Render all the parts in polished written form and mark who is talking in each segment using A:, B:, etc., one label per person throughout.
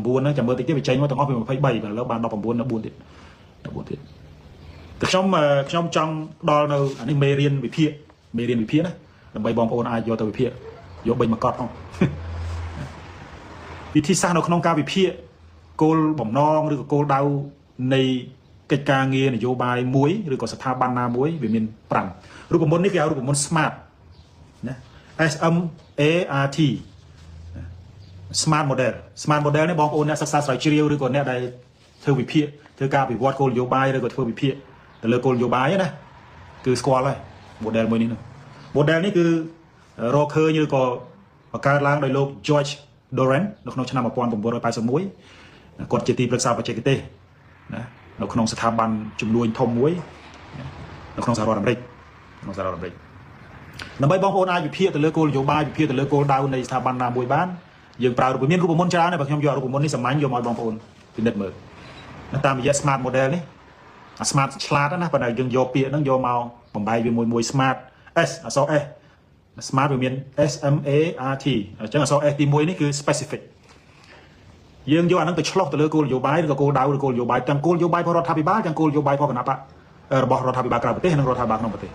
A: 19ហ្នឹងចាំមើលតិចទៀតវាចេញមកទាំងអស់វា23បាទឥឡូវបាន19នៅ4ទៀត14ទៀតតែខ្ញុំចង់ដល់នៅអានេះមេរៀនវិភាគមេរៀនវិភាគណាដើម្បីបងប្អូនអាចយកទៅវិភាគយកបិញមកកត់ផងវិធីសាស្ត្រនៅក្នុងការវិភាគគោលបំណងឬក៏គោលដៅនៃកិច្ចការងារនយោបាយមួយឬក៏ស្ថាប័នណាមួយវាមាន5រូបមន្តនេះគេហៅរូបមន្ត SMART ណា S M A R T smart model smart model នេះបងប្អូនអ្នកសិក្សាស្រាវជ្រាវឬក៏អ្នកដែលធ្វើវិភាគធ្វើការវិវត្តគោលនយោបាយឬក៏ធ្វើវិភាគទៅលើគោលនយោបាយណាគឺស្គាល់ហើយ model មួយនេះនោះ model នេះគឺរកឃើញឬក៏បង្កើតឡើងដោយលោក George Doran នៅក្នុងឆ្នាំ1981គាត់ជាទីប្រឹក្សាបច្ចេកទេសណានៅក្នុងស្ថាប័នជំនួញធំមួយនៅក្នុងសហរដ្ឋអាមេរិកក្នុងសហរដ្ឋអាមេរិកដើម្បីបងប្អូនអាចវិភាគទៅលើគោលនយោបាយវិភាគទៅលើគោលដៅនៃស្ថាប័នណាមួយបានយើងប្រើរូបមានរូបមន្តច្រើនដែរបើខ្ញុំយករូបមន្តនេះសាមញ្ញយកមកឲ្យបងប្អូនពិនិត្យមើលតាមរយៈ smart model នេះអា smart ឆ្លាតណាប៉ុន្តែយើងយកពាក្យហ្នឹងយកមកបំបែកវាមួយមួយ smart S អក្សរ S smart វាមាន S M A R T អញ្ចឹងអក្សរ S ទី1នេះគឺ specific យើងយកអាហ្នឹងទៅឆ្លោះទៅលើគោលនយោបាយឬក៏គោលដៅឬគោលនយោបាយទាំងគោលនយោបាយរបស់រដ្ឋាភិបាលទាំងគោលនយោបាយរបស់គណបក្សរបស់រដ្ឋាភិបាលក្រៅប្រទេសនិងរដ្ឋាភិបាលក្នុងប្រទេស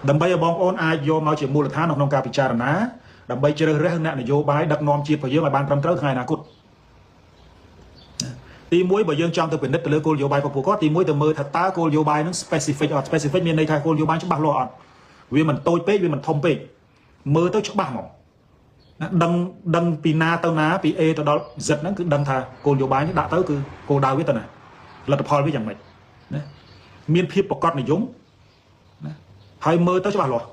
A: ដើម្បីឲ្យបងប្អូនអាចយកមកជាមូលដ្ឋាននៅក្នុងការពិចារណាដើម្បីជ្រើសរើសអ្នកនយោបាយដឹកនាំជាតិរបស់យើងឲ្យបានត្រឹមត្រូវថ្ងៃអនាគតទី1បើយើងចង់ទៅពិនិត្យទៅលើគោលនយោបាយរបស់ពួកគាត់ទី1ទៅមើលថាតើគោលនយោបាយហ្នឹង specific អត់ specific មានន័យថាគោលនយោបាយច្បាស់លាស់អត់វាមិនតូចពេកវាមិនធំពេកមើលទៅច្បាស់ហ្មងណាដឹងដឹងពីណាទៅណាពី A ទៅដល់ Z ហ្នឹងគឺដឹងថាគោលនយោបាយនេះដាក់ទៅគឺគោលដៅវាទៅណាលទ្ធផលវាយ៉ាងម៉េចណាមានភាពប្រកបនិយមណាហើយមើលទៅច្បាស់លាស់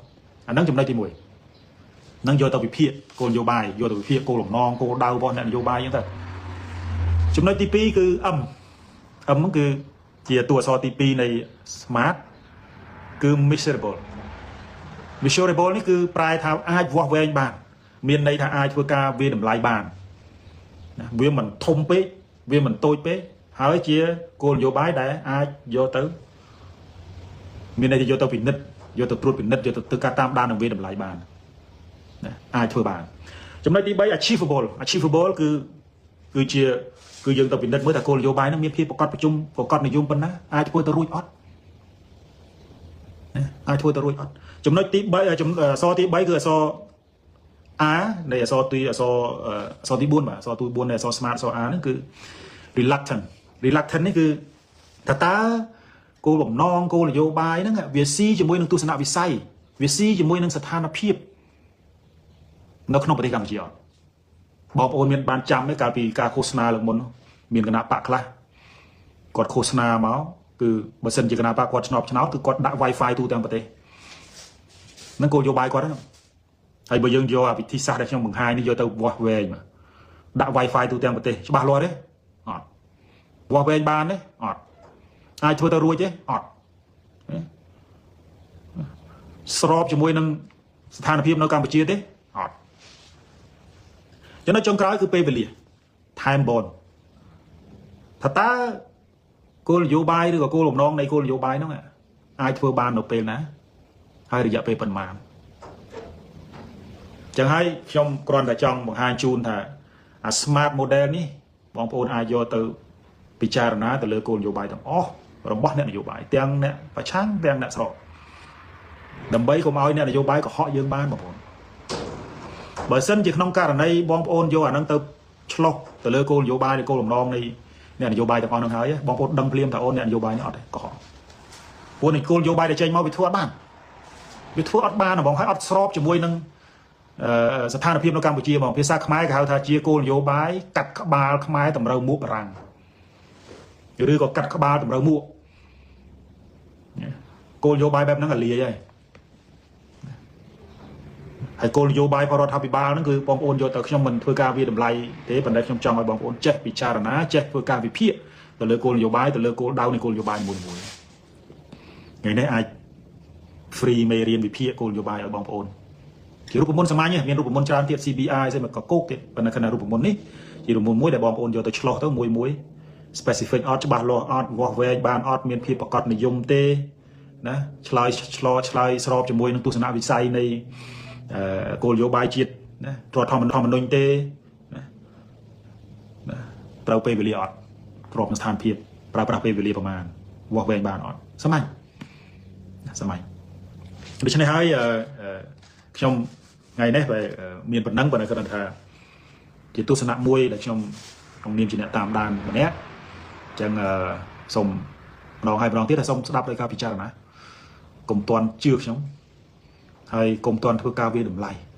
A: អាហ្នឹងចំណុចទី1នឹងយកទៅវិភាគគោលនយោបាយយកទៅវិភាគគោលបំណងគោលដៅរបស់អ្នកនយោបាយអញ្ចឹងទៅចំណុចទី2គឺ M M ហ្នឹងគឺជាតួអក្សរទី2នៃ smart គឺ measurable measurable នេះគឺប្រែថាអាចវាស់វែងបាន មានន័យថាអាចធ្វើការវាតម្លៃបានណាវាមិនធំពេកវាមិនតូចពេកហើយជាគោលនយោបាយដែលអាចយកទៅមានន័យថាយកទៅពិនិត្យយកទៅត្រួតពិនិត្យយកទៅធ្វើការតាមដាននិងវាតម្លៃបានណាអាចធ្វើបានចំណុចទី3 achievable achievable គឺជាគឺយើងទៅពិនិត្យមើលថាគោលនយោបាយហ្នឹងមានភាពប្រកបប្រជុំប្រកបនិយមប៉ុណ្ណាអាចធ្វើទៅរួចអត់ណាអាចធ្វើទៅរួចអត់ចំណុចទី3អក្សរទី3គឺអក្សរ A នៃអក្សរទី4បាទអក្សរទី4នៃអក្សរ smart អក្សរ A ហ្នឹងគឺ reluctant reluctant នេះគឺថាតើគោលបំណងគោលនយោបាយហ្នឹងវាស៊ីជាមួយនឹងទស្សនវិស័យវាស៊ីជាមួយនឹងស្ថានភាពនៅក្នុងប្រទេសកម្ពុជាអត់បងប្អូនមានបានចាំទេកាលពីការឃោសនាលើកមុនមានគណៈបកខ្លះគាត់ឃោសនាមកគឺបើសិនជាគណៈបកគាត់ឆ្នប់ឆ្នោតគឺគាត់ដាក់ Wi-Fi ទូទាំងប្រទេសហ្នឹងគោលនយោបាយគាត់ហ្នឹងហើយបើយើងយកអាវិធីសាស្ត្រដែលខ្ញុំបង្ហាញនេះយកទៅវាស់វែងមកដាក់ Wi-Fi ទូទាំងប្រទេសច្បាស់លាស់ទេអត់វាស់វែងបានទេអត់អាចធ្វើទៅរួចទេអត់ស្របជាមួយនឹងស្ថានភាពនៅកម្ពុជាទេអត់ចំណុចចុងក្រោយគឺពេលវេលា time bound ថាតើគោលនយោបាយឬក៏គោលបំណងនៃគោលនយោបាយហ្នឹងអាចធ្វើបាននៅពេលណាហើយរយៈពេលប៉ុន្មានចឹងហើយខ្ញុំគ្រាន់តែចង់បង្ហាញជូនថាអា smart model នេះបងប្អូនអាចយកទៅពិចារណាទៅលើគោលនយោបាយទាំងអស់របស់អ្នកនយោបាយទាំងអ្នកប្រឆាំងទាំងអ្នកស្របដើម្បីកុំឲ្យអ្នកនយោបាយកុហកយើងបានបងប្អូនបើសិនជាក្នុងករណីបងប្អូនយកអាហ្នឹងទៅឆ្លោះទៅលើគោលនយោបាយឬគោលបំណងនៃអ្នកនយោបាយទាំងអស់ហ្នឹងហើយបងប្អូនដឹងភ្លាមថាអូនអ្នកនយោបាយនេះអត់ទេកុហកព្រោះនៃគោលនយោបាយដែលចេញមកវាធ្វើអត់បានវាធ្វើអត់បានហ្មងហើយអត់ស្របជាមួយនឹងស្ថានភាពនៅកម្ពុជាហ្មងភាសាខ្មែរគេហៅថាជាគោលនយោបាយកាត់ក្បាលខ្មែរតម្រូវមួកបារាំងឬក៏កាត់ក្បាលតម្រូវមួកគោលនយោបាយបែបហ្នឹងអាលាយហើយហើយគោលនយោបាយរបស់រដ្ឋាភិបាលហ្នឹងគឺបងប្អូនយកទៅខ្ញុំមិនធ្វើការវាតម្លៃទេប៉ុន្តែខ្ញុំចង់ឲ្យបងប្អូនចេះពិចារណាចេះធ្វើការវិភាគទៅលើគោលនយោបាយទៅលើគោលដៅនៃគោលនយោបាយមួយមួយថ្ងៃនេះអាច free មេរៀនវិភាគគោលនយោបាយឲ្យបងប្អូនជារូបមន្តសាមញ្ញមានរូបមន្តច្រើនទៀត CBI ស្អីមកកកោកទៀតប៉ុន្តែខណៈរូបមន្តនេះជារូបមន្តមួយដែលបងប្អូនយកទៅឆ្លោះទៅមួយមួយ specific អត់ច្បាស់លាស់អត់វាស់វែងបានអត់មានភាពប្រកបនិយមទេណាឆ្លើយឆ្លោឆ្លើយស្របជាមួយនឹងទស្សនវិស័យនៃគោលនយោបាយជាតិណារដ្ឋធម្មនុញ្ញទេណាណាត្រ ត្រូវពេលវេលាអត់ក្របនឹងស្ថានភាពប្រើប្រាស់ពេលវេលាប្រមាណវាស់វែងបានអត់សម័យសម័យដូច្នេះហើយខ្ញុំថ្ងៃនេះបែមានប៉ុណ្ណឹងប៉ុន្តែគាត់ថាជាទស្សនៈមួយដែលខ្ញុំក្នុងនាមជាអ្នកតាមដានម្នាក់អញ្ចឹងសូមម្ដងហើយម្ដងទៀតថាសូមស្ដាប់ដោយការពិចារណាកុំទាន់ជឿខ្ញុំហើយកុំទាន់ធ្វើការវាតម្លៃ។